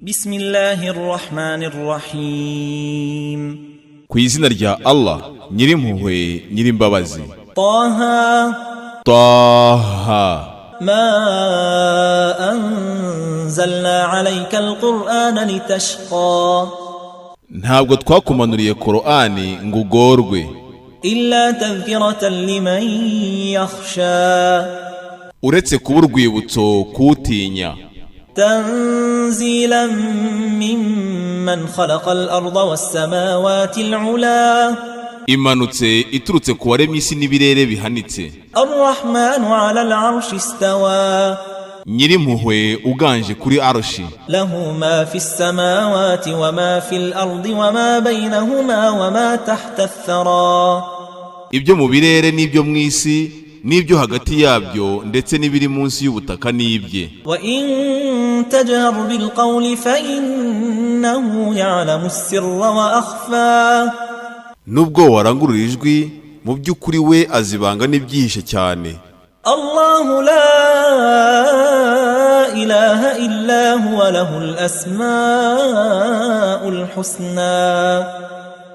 بسم الله الرحمن الرحيم. Ku izina rya Allah, Nyirimpuhwe, Nyirimbabazi. طه. Taha. ما أنزلنا عليك القرآن لتشقى. Ntabwo twakumanuriye Korani ngo ugorwe. إلا تذكرة لمن يخشى. Uretse kuba urwibutso kuwutinya. تنزيلا ممن خلق الأرض والسماوات العلا. Imanutse iturutse ku waremye isi n'ibirere bihanitse. الرحمن على العرش استوى. Nyirimpuhwe uganje kuri Arushi. له ما في السماوات وما في الأرض وما بينهما وما تحت الثرى. Ibyo mu birere n'ibyo mu isi n'ibyo hagati yabyo ndetse n'ibiri munsi y'ubutaka n'ibye. وإن تجهر بالقول فإنه يعلم السر وأخفى. Nubwo warangurura ijwi, mu by'ukuri we azi ibanga n'ibyihishe cyane. الله لا إله إلا هو، له الأسماء الحسنى.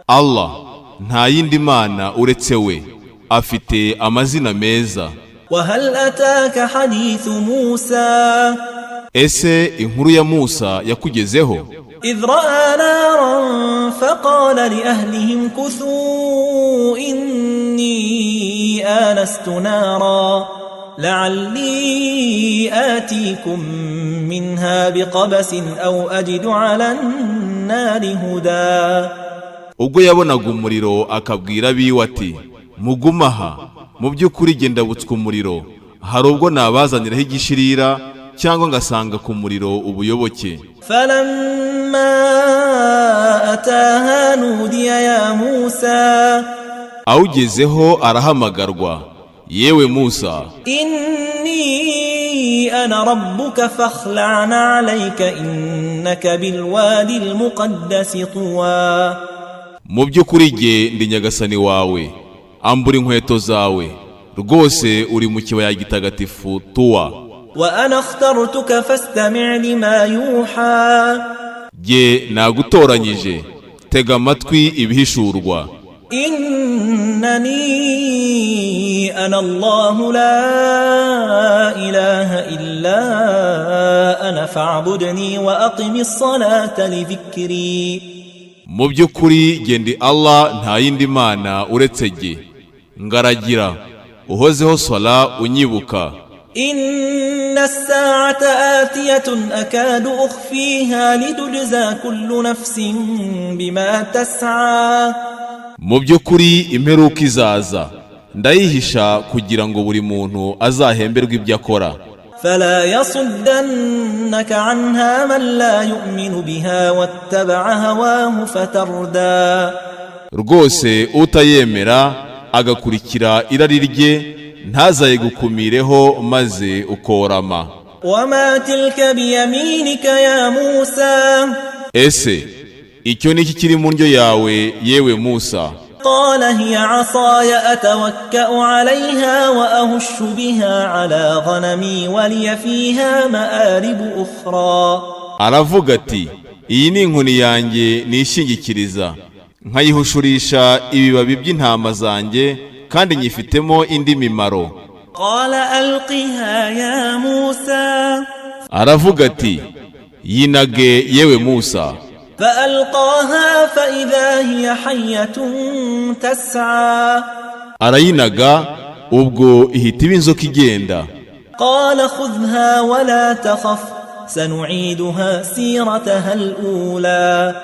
Allah, nta yindi mana uretse we, afite amazina meza. وهل أتاك حديث موسى؟ Ese inkuru ya Musa yakugezeho? إذ رأى نارا فقال لأهله امكثوا، إني آنست نارا لعلي آتيكم منها بقبس أو أجد على النار هدى. Ubwo yabonaga umuriro akabwira abiwe ati: "Mugume aha, mu by'ukuri jye ndabutswe umuriro, hari ubwo nabazaniraho igishirira cyangwa ngasanga ku muriro ubuyoboke." فلما أتاها نودي يا موسى. Awugezeho arahamagarwa: "Yewe Musa." إني أنا ربك فاخلع نعليك، إنك بالوادي المقدس طوى. Mu by'ukuri jye ndi Nyagasani wawe, ambura inkweto zawe, rwose uri mu kibaya gitagatifu Tuwa. وأنا اخترتك فاستمع لما يوحى. Jye nagutoranyije, tega amatwi ibihishurwa. إنني أنا الله لا إله إلا أنا، فاعبدني وأقم الصلاة لذكري. Mu by'ukuri jye ndi Allah, nta yindi mana uretse jye, ngaragira uhozeho swala unyibuka. إن الساعة آتية أكاد أخفيها لتجزى كل نفس بما تسعى. Mu by'ukuri imperuka izaza, ndayihisha kugira ngo buri muntu azahemberwe ibyo akora. فلا يصدنك عنها من لا يؤمن بها واتبع هواه فتردى. Rwose utayemera agakurikira irari rye ntazayigukumireho maze ukorama. وما تلك بيمينك يا موسى؟ Ese icyo ni iki kiri mu ndyo yawe, yewe Musa? قال هي عصاي أتوكأ عليها وأهش بها على غنمي ولي فيها مآرب أخرى. Aravuga ati: "Iyi ni inkoni yanjye nishingikiriza nkayihushurisha ibibabi by'intama zanjye, kandi nyifitemo indi mimaro." قال ألقها يا موسى. Aravuga ati: "Yinage, yewe Musa." فألقاها فإذا هي حية تسعى. Arayinaga, ubwo ihita iba inzoka igenda. قال خذها ولا تخف، سنعيدها سيرتها الأولى.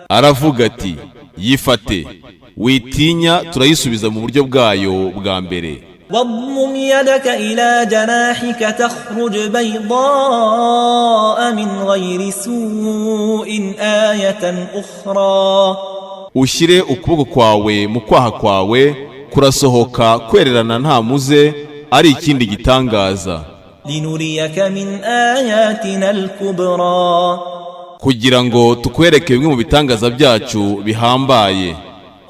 Aravuga ati: "Yifate, witinya, turayisubiza mu buryo bwayo bwa mbere." واضمم يدك إلى جناحك تخرج بيضاء من غير سوء، آية أخرى. Ushyire ukuboko kwawe mu kwaha kwawe, kurasohoka kwererana nta muze, ari ikindi gitangaza. لنريك من آياتنا الكبرى. Kugira ngo tukwereke bimwe mu bitangaza byacu bihambaye.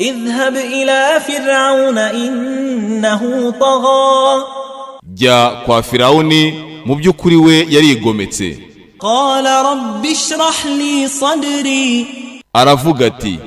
اذهب إلى فرعون إنه طغى. Jya kwa Firawuni, mu by'ukuri we yarigometse. قال رب اشرح لي صدري Aravuga ati: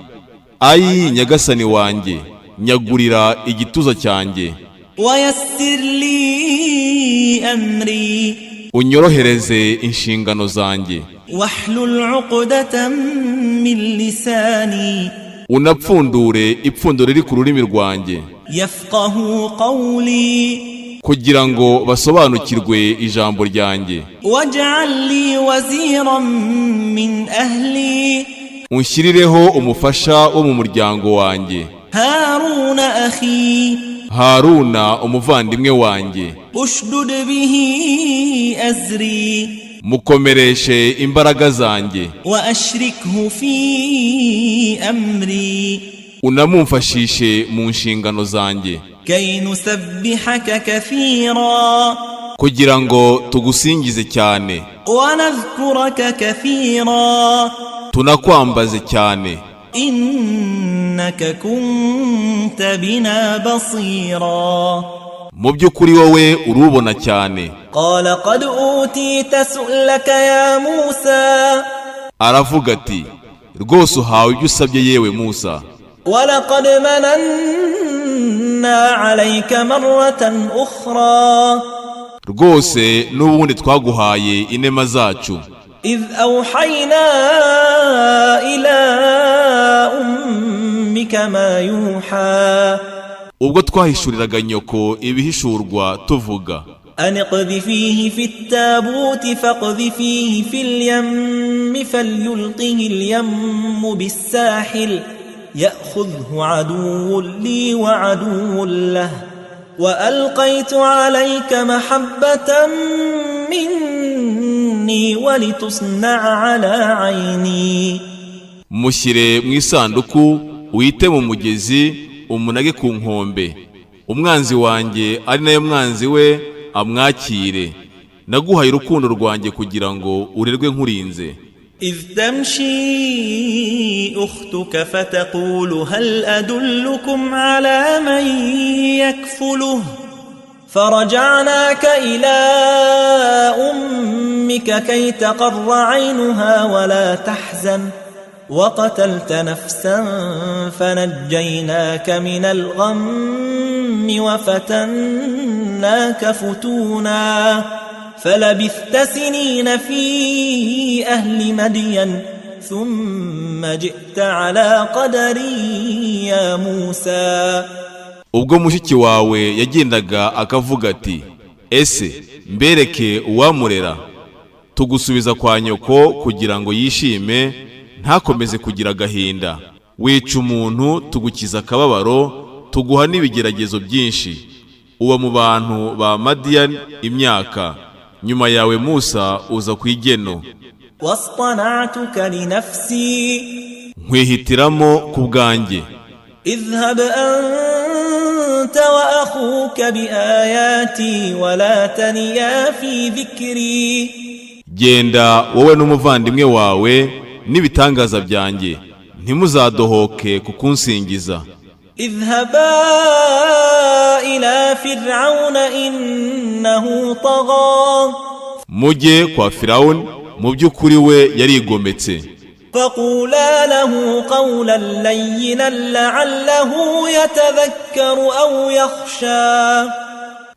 "Ayi Nyagasani wanjye, nyagurira igituza cyanjye." ويسر لي أمري Unyorohereze inshingano zanjye. واحلل عقدة من لساني Unapfundure ipfundo riri ku rurimi rwanjye. يفقه قولي Kugira ngo basobanukirwe ijambo ryanjye. واجعل لي وزيرا من أهلي Unshyirireho umufasha wo mu muryango wanjye. هارون أخي Haruna umuvandimwe wanjye. اشدد به أزري Mukomereshe imbaraga zanjye. وأشركه في أمري Unamumfashishe mu nshingano zanjye. كي نسبحك كثيرا Kugira ngo tugusingize cyane. ونذكرك كثيرا Tunakwambaze cyane. إنك كنت بنا بصيرا Mu by'ukuri wowe urubona cyane. قال قد أوتيت سؤلك يا موسى Aravuga ati: "Rwose uhawe ibyo usabye, yewe Musa." ولقد مننا عليك مرة أخرى Rwose n'ubundi twaguhaye inema zacu. إذ أوحينا إلى أمك ما يوحى Ubwo twahishuriraga nyoko ibihishurwa tuvuga: أن اقذفيه في التابوت فاقذفيه في اليم فليلقه اليم بالساحل يأخذه عدو لي وعدو له وألقيت عليك محبة مني ولتصنع على عيني "Mushyire mu isanduku, uyite mu mugezi, umunage ku nkombe. Umwanzi wanjye ari nayo mwanzi we amwakire. Naguhaye urukundo rwanjye kugira ngo urerwe nkurinze." إذ تمشي أختك فتقول هل أدلكم على من يكفله فرجعناك إلى أمك كي تقر عينها ولا تحزن وقتلت نفسا فنجيناك من الغم وفتناك فتونا فلبثت سنين في أهل مدين ثم جئت على قدري يا موسى Ubwo mushiki wawe yagendaga akavuga ati: "Ese mbereke uwamurera?" Tugusubiza kwa nyoko kugira ngo yishime, ntakomeze kugira agahinda. Wica umuntu, tugukiza akababaro, tuguha n'ibigeragezo byinshi. Uba mu bantu ba Madiyani imyaka. Nyuma yawe Musa uza ku igeno. واصطنعتك لنفسي Nkwihitiramo ku bwanjye. اذهب أنت وأخوك بآياتي ولا تنيا في ذكري Genda wowe n'umuvandimwe wawe n'ibitangaza byanjye, ntimuzadohoke ku kunsingiza. اذهبا إلى فرعون إنه طغى Mujye kwa Firawuni, mu by'ukuri we yarigometse. فقولا له قولا لينا لعله يتذكر أو يخشى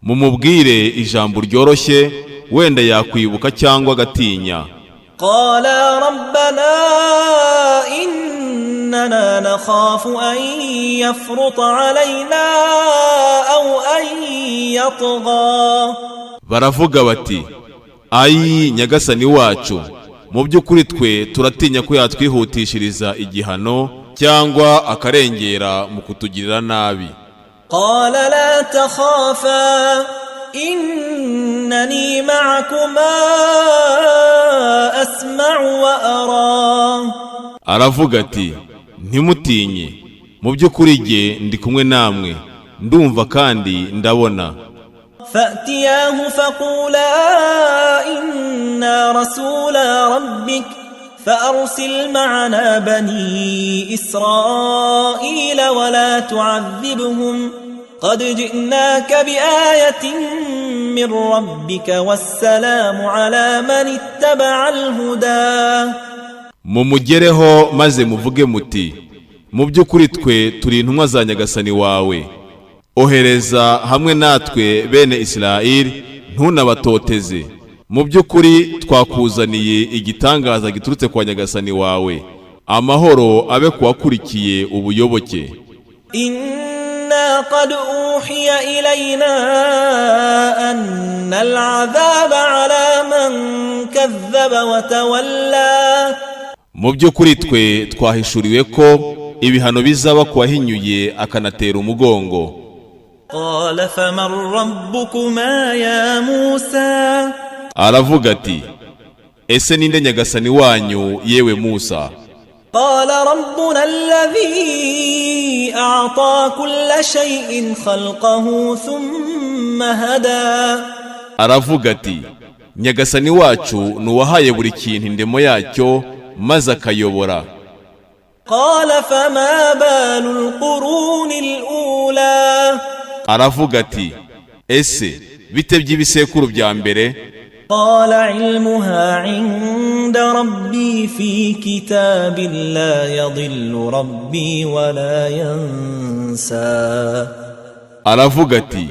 Mumubwire ijambo ryoroshye, wenda yakwibuka cyangwa agatinya. قالا ربنا إننا نخاف أن يفرط علينا أو أن يطغى Baravuga bati: "Ayi Nyagasani wacu, mu by'ukuri twe turatinya ko yatwihutishiriza igihano cyangwa akarengera mu kutugirira nabi." قال لا تخافا إنني معكما أسمع وأرى Aravuga ati: "Ntimutinye, mu by'ukuri jye ndi kumwe namwe, ndumva kandi ndabona." فأتياه فقولا إنا رسولا ربك فأرسل معنا بني إسرائيل ولا تعذبهم قد جئناك بآية من ربك والسلام على من اتبع الهدى. Mumugereho maze muvuge muti: "Mu by'ukuri twe turi intumwa za Nyagasani wawe. Ohereza hamwe natwe bene Isirayeli, ntunabatoteze. Mu by'ukuri twakuzaniye igitangaza giturutse kwa Nyagasani wawe. Amahoro abe ku wakurikiye ubuyoboke." إنا قد أوحي إلينا أن العذاب على من كذب وتولى. Mu by'ukuri twe twahishuriwe ko ibihano bizaba ku wahinyuye akanatera umugongo. قال فمن ربكما يا موسى؟ Aravuga ati: "Ese ninde Nyagasani wanyu, yewe Musa?" قال ربنا الذي أعطى كل شيء خلقه ثم هدى. Aravuga ati: "Nyagasani wacu ni uwahaye buri kintu indemo yacyo, maze akayobora." قال فما بال القرون الأولى؟ Aravuga ati: "Ese bite by'ibisekuru bya mbere?" قال علمها عند ربي في كتاب، لا يضل ربي ولا ينسى. Aravuga ati: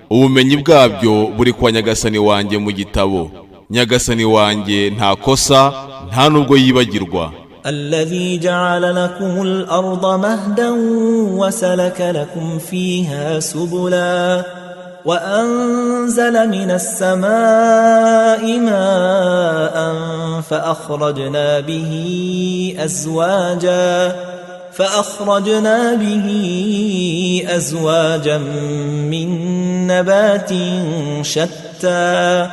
"Ubumenyi bwabyo buri kwa Nyagasani wanjye mu gitabo. Nyagasani wanjye nta kosa, nta nubwo yibagirwa." الذي جعل لكم الأرض مهدا وسلك لكم فيها سبلا وأنزل من السماء ماء فأخرجنا به أزواجا من نبات شتى.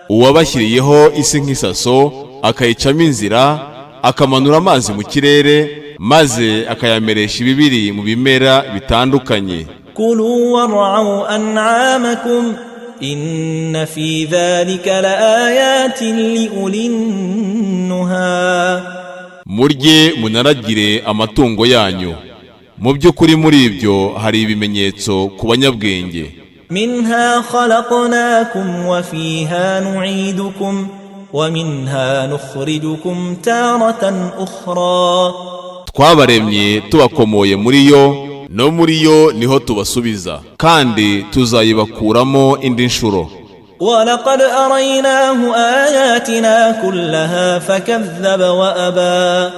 Uwabashyiriyeho isi nk'isaso, akayicamo inzira, akamanura amazi mu kirere, maze akayameresha ibibiri mu bimera bitandukanye. كلوا وارعوا أنعامكم، إن في ذلك لآيات لأولي النهى. Murye munaragire amatungo yanyu. Mu by'ukuri muri ibyo hari ibimenyetso ku banyabwenge. منها خلقناكم وفيها نعيدكم ومنها نخرجكم تارة أخرى. Twabaremye tubakomoye muri yo, no muri yo niho tubasubiza, kandi tuzayibakuramo indi nshuro. ولقد أريناه آياتنا كلها فكذب وأبى.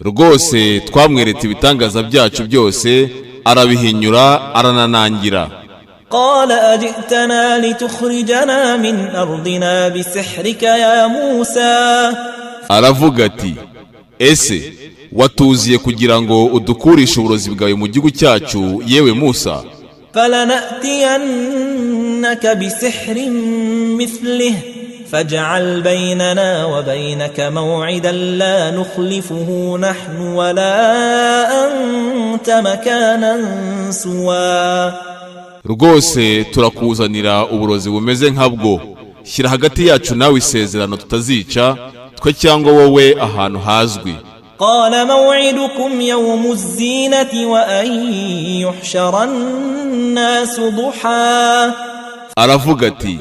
Rwose twamweretse ibitangaza byacu byose, arabihinyura, arananangira. قال أجئتنا لتخرجنا من أرضنا بسحرك يا موسى؟ Aravuga ati: "Ese watuziye kugira ngo udukurishe uburozi bwawe mu gihugu cyacu, yewe Musa?" فلنأتينك بسحر مثله، فاجعل بيننا وبينك موعدا لا نخلفه نحن ولا أنت مكانا سوى. Rwose turakuzanira uburozi bumeze nkabwo. Shyira hagati yacu nawe isezerano tutazica, twe cyangwa wowe, ahantu hazwi. قال موعدكم يوم الزينة وأن يحشر الناس ضحى. Aravuga ati: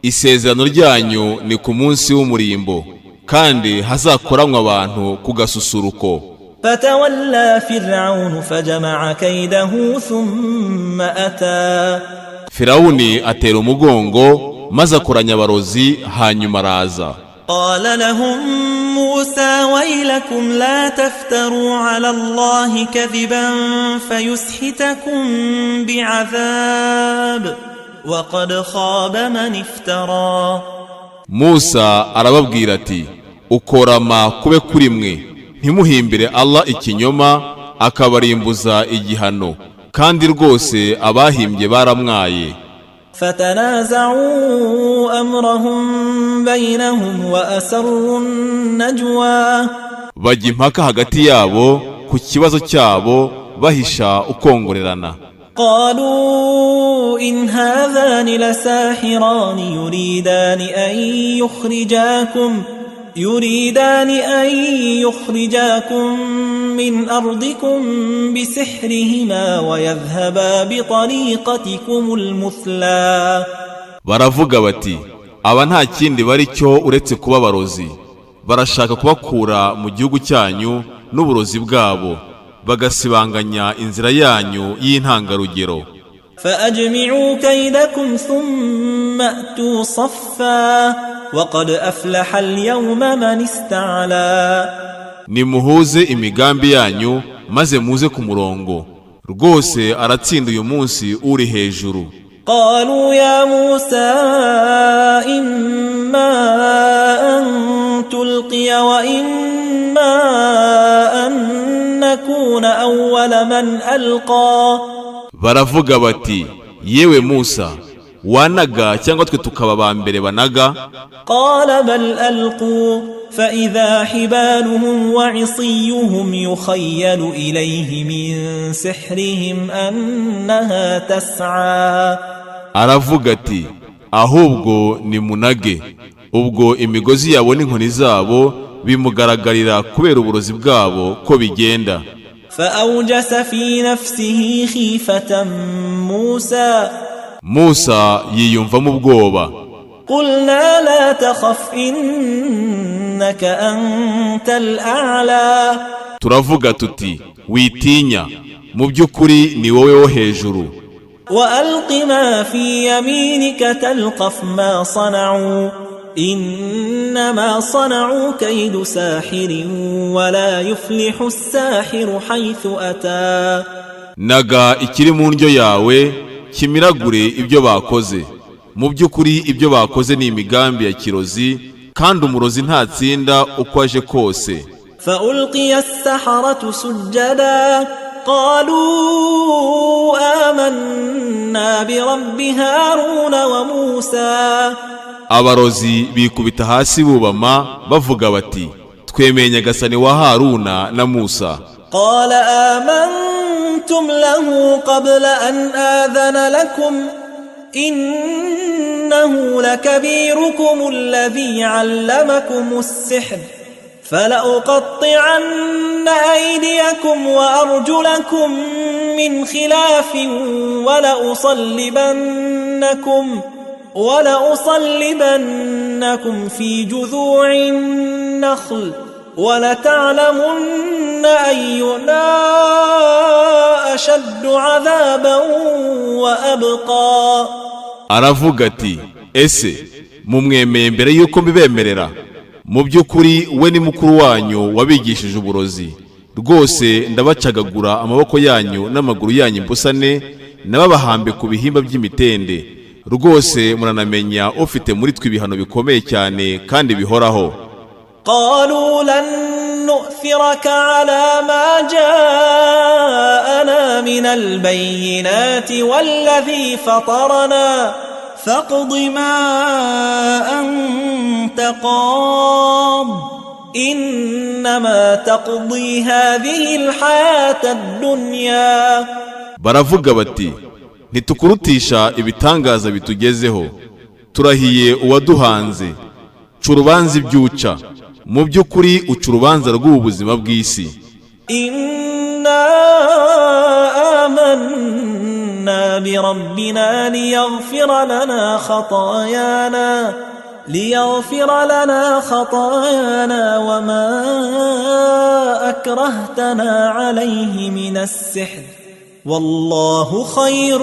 "Isezerano ryanyu ni ku munsi w'umurimbo, kandi hazakoranywa abantu ku gasusuruko." فتولى فرعون فجمع كيده ثم أتى. Firawuni atera umugongo, maze akoranya abarozi, hanyuma araza. قال لهم موسى ويلكم، لا تفتروا على الله كذبا فيسحتكم بعذاب، وقد خاب من افترى. Musa arababwira ati: "Ukorama kube kuri mwe! Ntimuhimbire Allah ikinyoma akabarimbuza igihano. Kandi rwose abahimbye baramwaye." فتنازعوا أمرهم بينهم وأسروا النجوى. Bajya impaka hagati yabo ku kibazo cyabo, bahisha ukongorerana. قالوا إن هذان لساحران يريدان أن يخرجاكم من أرضكم بسحرهما ويذهبا بطريقتكم المثلى. Baravuga bati: "Aba nta kindi bari cyo uretse kuba abarozi. Barashaka kubakura mu gihugu cyanyu n'uburozi bwabo, bagasibanganya inzira yanyu y'intangarugero." فأجمعوا كيدكم ثم أتوا صفا وقد أفلح اليوم من استعلى. Nimuhuze imigambi yanyu maze muze ku murongo. Rwose aratsinda uyu munsi uri hejuru. قالوا يا موسى إما أن تلقي وإما أن نكون أول من ألقى. Baravuga bati: "Yewe Musa, wanaga cyangwa twe tukaba ba mbere banaga." قال بل ألقوا. فإذا حبالهم وعصيهم يخيل إليه من سحرهم أنها تسعى. Aravuga ati: "Ahubwo nimunage." Ubwo imigozi yabo n'inkoni zabo bimugaragarira kubera uburozi bwabo ko bigenda. فأوجس في نفسه خيفة موسى. Musa yiyumvamo ubwoba. قلنا لا تخف إنك أنت الأعلى. Turavuga tuti: "Witinya, mu by'ukuri ni wowe wo hejuru." وألق ما في يمينك تلقف ما صنعوا إنما صنعوا كيد ساحر ولا يفلح الساحر حيث أتى. Naga ikiri mu ndyo yawe kimiragure ibyo bakoze. Mu by'ukuri ibyo bakoze ni imigambi ya kirozi, kandi umurozi ntatsinda uko aje kose. فألقي السحرة سجدا قالوا آمنا برب هارون وموسى. Abarozi bikubita hasi bubama, bavuga bati: "Twemeye Nyagasani wa Haruna na Musa." قال آمنتم له قبل أن آذن لكم إنه لكبيركم الذي علمكم السحر فلأقطعن أيديكم وأرجلكم من خلاف ولأصلبنكم في جذوع النخل ولتعلمن أينا أشد عذابا وأبقى. Aravuga ati: "Ese mumwemeye mbere y'uko mbibemerera? Mu by'ukuri we ni mukuru wanyu wabigishije uburozi. Rwose ndabacagagura amaboko yanyu n'amaguru yanyu imbusane, nababahambe ku bihimba by'imitende. Rwose muranamenya ufite muri twe ibihano bikomeye cyane kandi bihoraho." قالوا لن نؤثرك على ما جاءنا من البينات والذي فطرنا فاقض ما أنت قاض إنما تقضي هذه الحياة الدنيا. Baravuga bati: "Ntitukurutisha ibitangaza bitugezeho. Turahiye uwaduhanze, ca urubanza ibyo uca. Mu by'ukuri uca urubanza rw'ubu buzima bw'isi." إنا آمنا بربنا ليغفر لنا خطايانا وما أكرهتنا عليه من السحر والله خير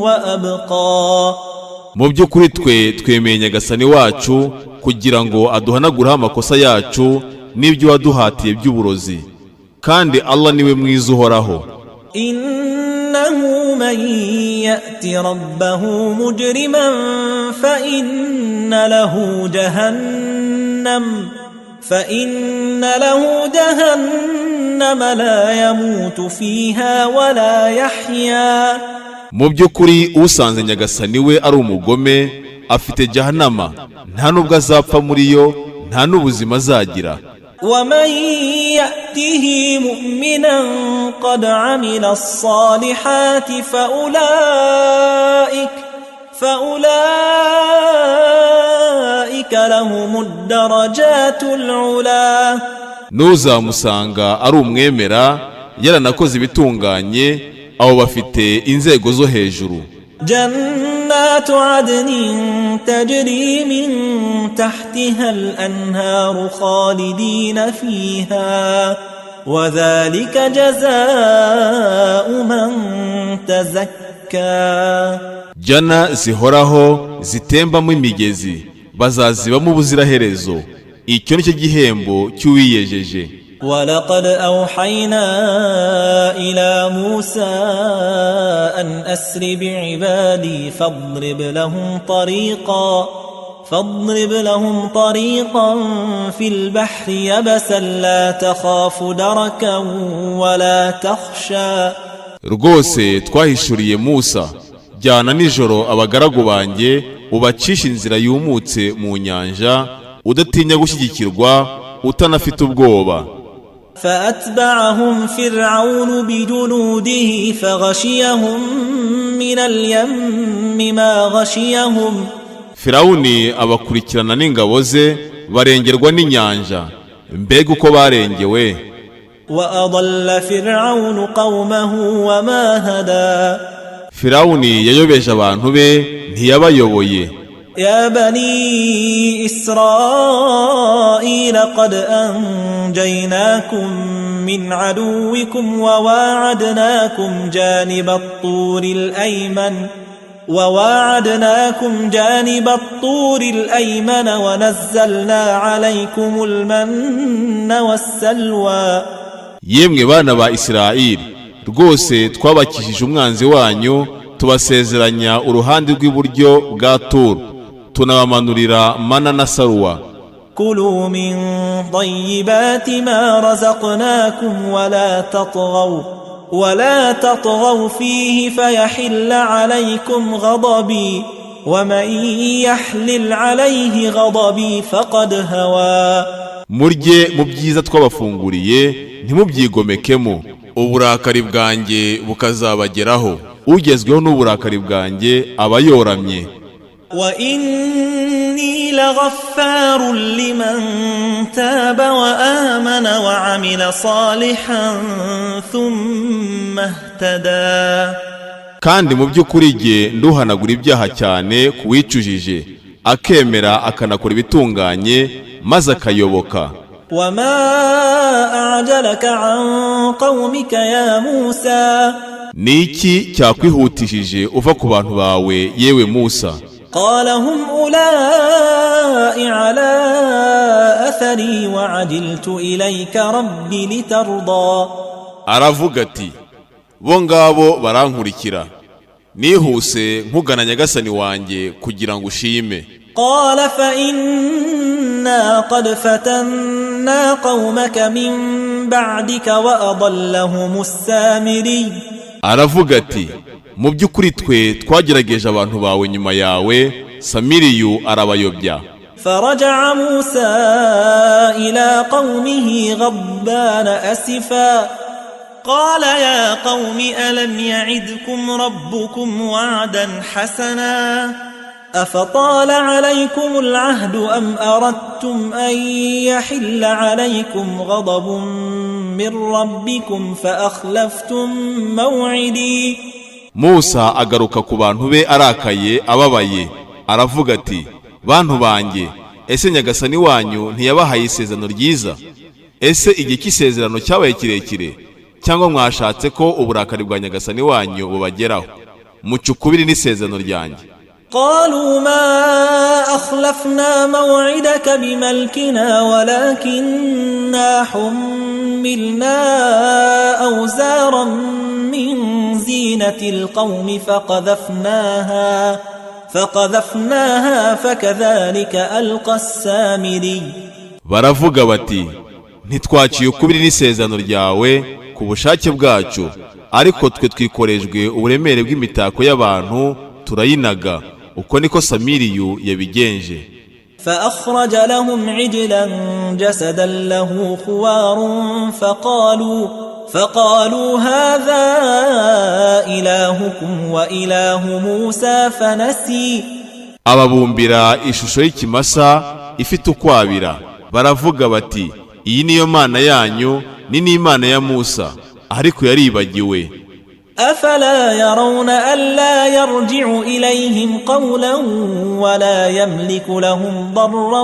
وأبقى. Mu by'ukuri twe twemeye Nyagasani wacu kugira ngo aduhanagureho amakosa yacu n'ibyo waduhatiye by'uburozi, kandi Allah niwe mwiza uhoraho. إنه من يأت ربه مجرما فإن له جهنم لا يموت فيها ولا يحيا. Mu by'ukuri usanze Nyagasani we ari umugome afite Jahanama, nta n'ubwo azapfa muri yo, nta n'ubuzima azagira. ومن يأته مؤمنا قد عمل الصالحات فأولئك لهم الدرجات العلى. N'uzamusanga ari umwemera yaranakoze ibitunganye, abo bafite inzego zo hejuru. جنات جنات عدن تجري من تحتها الأنهار خالدين فيها وذلك جزاء من تزكى. Jana zihoraho zitembamo imigezi, bazazibamo ubuziraherezo. Icyo ni cyo gihembo cy'uwiyejeje. ولقد أوحينا إلى موسى أن أسر بعبادي فاضرب لهم طريقا في البحر يبسا لا تخاف دركا ولا تخشى. Rwose twahishuriye Musa: jyana nijoro abagaragu banjye, ubacishe inzira yumutse mu nyanja, udatinya gushyigikirwa, utanafite ubwoba. فأتبعهم فرعون بجنوده فغشيهم من اليم ما غشيهم. Firawuni abakurikirana n'ingabo ze, barengerwa n'inyanja. Mbega uko barengewe! وأضل فرعون قومه وما هدى. Firawuni yayobeje abantu be, ntiyabayoboye. يا بني إسرائيل قد أنجيناكم من عدوكم وواعدناكم جانب الطور الأيمن ونزلنا عليكم المن والسلوى. Yemwe bana ba Isirayeli, rwose twabakijije umwanzi wanyu, tubasezeranya uruhande rw'iburyo bwa Turu, tunabamanurira mana na saruwa. كلوا من طيبات ما رزقناكم ولا تطغوا فيه فيحل عليكم غضبي، ومن يحلل عليه غضبي فقد هوى. Murye mu byiza twabafunguriye, ntimubyigomekemo, uburakari bwanjye bukazabageraho. Ugezweho n'uburakari bwanjye aba yoramye. وإني لغفار لمن تاب وآمن وعمل صالحا ثم اهتدى. Kandi mu by'ukuri jye nduhanagura ibyaha cyane ku wicujije, akemera, akanakora ibitunganye, maze akayoboka. وما أعجلك عن قومك يا موسى؟ Ni iki cyakwihutishije uva ku bantu bawe, yewe Musa? قال هم أولئك على أثري وعجلت إليك رب لترضى. Aravuga ati: bo ngabo barankurikira, nihuse nkugana Nyagasani wanjye kugira ngo ushime. قال فإنا قد فتنا قومك من بعدك وأضلهم السامري. Aravuga ati: mu by'ukuri twe twagerageje abantu bawe nyuma yawe, Samiriyu arabayobya. فرجع موسى إلى قومه غضبان أسفا، قال يا قوم ألم يعدكم ربكم وعدا حسنا؟ أفطال عليكم العهد أم أردتم أن يحل عليكم غضب من ربكم فأخلفتم موعدي؟ Musa agaruka ku bantu be arakaye, ababaye. Aravuga ati: bantu banjye, ese Nyagasani wanyu ntiyabahaye isezerano ryiza? Ese igihe cy'isezerano cyabaye kirekire, cyangwa mwashatse ko uburakari bwa Nyagasani wanyu bubageraho, muca ukubiri n'isezerano ryanjye? قالوا ما أخلفنا موعدك بملكنا ولكنا حملنا أوزارا من زينة القوم فقذفناها فكذلك ألقى السامري. Baravuga bati: ntitwaciye ukubiri n'isezerano ryawe ku bushake bwacu, ariko twe twikorejwe uburemere bw'imitako y'abantu, turayinaga. Uko niko Samiriyu yabigenje. فأخرج لهم عجلا جسدا له خوار، فقالوا هذا إلهكم وإله موسى فنسي. Ababumbira ishusho y'ikimasa ifite ukwabira, baravuga bati: iyi niyo mana yanyu, ni n'imana ya Musa, ariko yaribagiwe. أفلا يرون ألا يرجع إليهم قولا ولا يملك لهم ضرا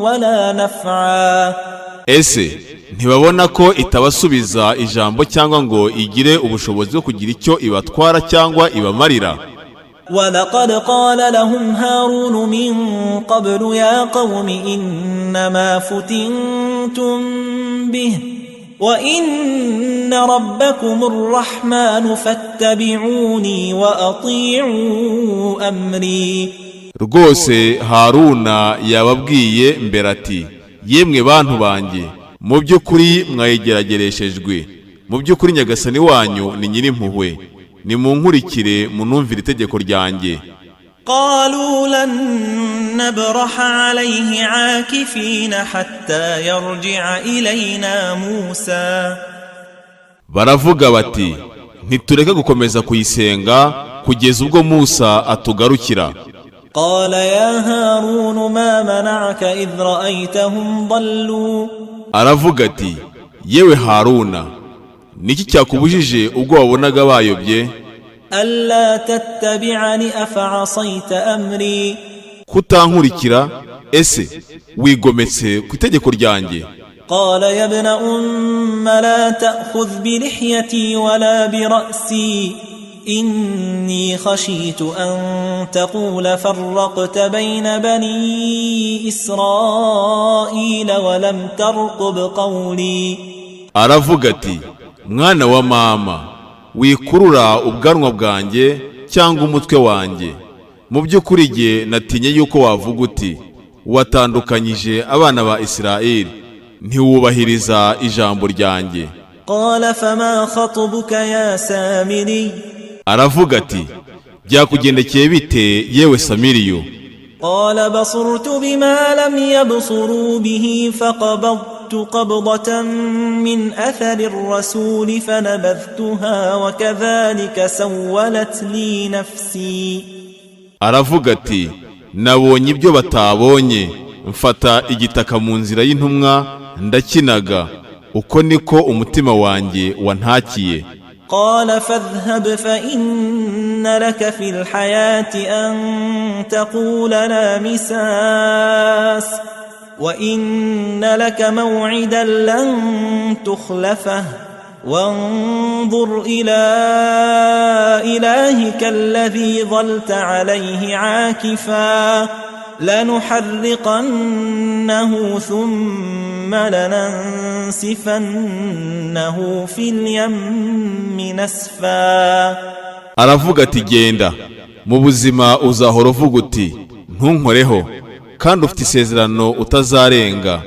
ولا نفعا. Ese ntibabona ko itabasubiza ijambo cyangwa ngo igire ubushobozi bwo kugira icyo ibatwara cyangwa ibamarira? ولقد قال لهم هارون من قبل يا قوم إنما فتنتم به وإن ربكم الرحمن فاتبعوني وأطيعوا أمري. Rwose Haruna yababwiye mbere ati: "Yemwe bantu banjye, mu by'ukuri mwayigeragereshejwe. Mu by'ukuri Nyagasani wanyu ni Nyirimpuhwe, nimunkurikire munumvire itegeko ryanjye." قالوا لن نبرح عليه عاكفين حتى يرجع إلينا موسى. Baravuga bati: "Ntitureke gukomeza kuyisenga kugeza ubwo Musa atugarukira." قال يا هارون ما منعك إذ رأيتهم ضلوا؟ Aravuga ati: "Yewe Haruna, niki cyakubujije ubwo wabonaga bayobye?" ألا تتبعني، أفعصيت أمري؟ Kutankurikira, ese wigometse ku itegeko ryanjye? قال يا ابن أم لا تأخذ بلحيتي ولا برأسي، إني خشيت أن تقول فرقت بين بني إسرائيل ولم ترقب قولي. Aravuga ati: "Mwana wa mama, wikurura ubwanwa bwanjye cyangwa umutwe wanjye. Mu by'ukuri jye natinye yuko wavuga uti: 'Watandukanyije abana ba Isirayeli, ntiwubahiriza ijambo ryanjye.'" قال فما خطبك يا سامري؟ Aravuga ati: "Byakugendekeye bite, yewe Samiriyo?" قال بصرت بما لم يبصروا به، فقبضت قبضة من أثر الرسول فنبذتها، وكذلك سولت لي نفسي. Aravuga ati: "Nabonye ibyo batabonye, mfata igitaka mu nzira y'intumwa ndakinaga. Uko niko umutima wanjye wantakiye." قال فاذهب فإن لك في الحياة أن تقول لا مساس، وإن لك موعدا لن تخلفه، وانظر إلى إلهك الذي ظلت عليه عاكفا، لنحرقنه ثم لننسفنه في اليم نسفا. Aravuga ati: "Genda, mu buzima uzahora uvuga uti: 'Ntunkoreho,' kandi ufite isezerano utazarenga.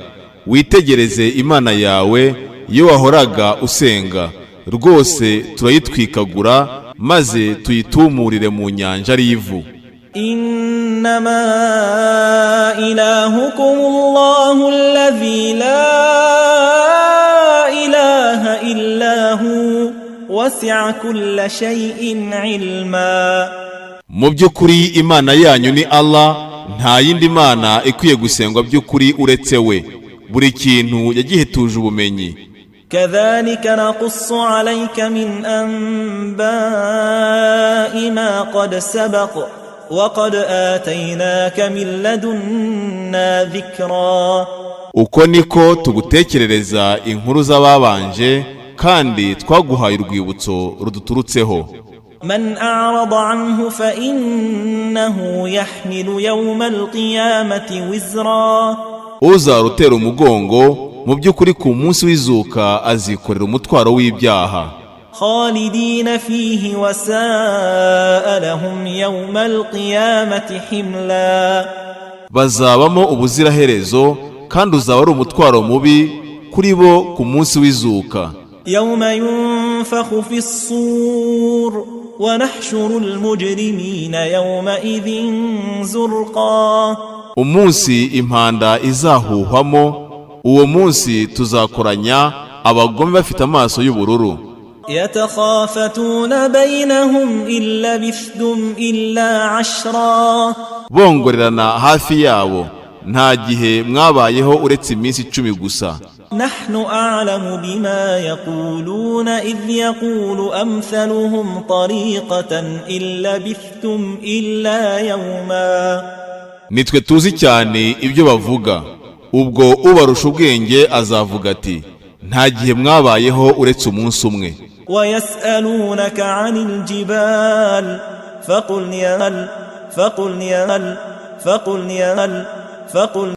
Witegereze Imana yawe iyo wahoraga usenga, rwose turayitwikagura maze tuyitumurire mu nyanja ari ivu." إنما إلهكم الله الذي لا إله إلا هو، وسع كل شيء علما. Mu by'ukuri Imana yanyu ni Allah, nta yindi mana ikwiye gusengwa by'ukuri uretse we. Buri kintu yagihetuje ubumenyi. كذلك نقص عليك من أنباء ما قد سبق، وقد آتيناك من لدنا ذكرا. Uko niko tugutekerereza inkuru z'ababanje, kandi twaguhaye urwibutso ruduturutseho. من أعرض عنه فإنه يحمل يوم القيامة وزرا. Uzarutera umugongo, mu by'ukuri ku munsi w'izuka azikorera umutwaro w'ibyaha. خالدين فيه، وساء لهم يوم القيامة حملا. Bazabamo ubuziraherezo, kandi uzaba ari umutwaro mubi kuri bo ku munsi w'izuka. يوم ينفخ في الصور، ونحشر المجرمين يومئذ زرقا. Umunsi impanda izahuhwamo, uwo munsi tuzakoranya abagome bafite amaso y'ubururu. يتخافتون بينهم إن لبثتم إلا عشرا. Bongorerana hafi yabo: "Nta gihe mwabayeho uretse iminsi 10 gusa." نحن أعلم بما يقولون إذ يقول أمثلهم طريقة إن لبثتم إلا يوما. Nitwe tuzi cyane ibyo bavuga ubwo ubarusha ubwenge azavuga ati: "Nta gihe mwabayeho uretse umunsi umwe." ويسألونك عن الجبال فقل يا فقل يا فقل يا فقل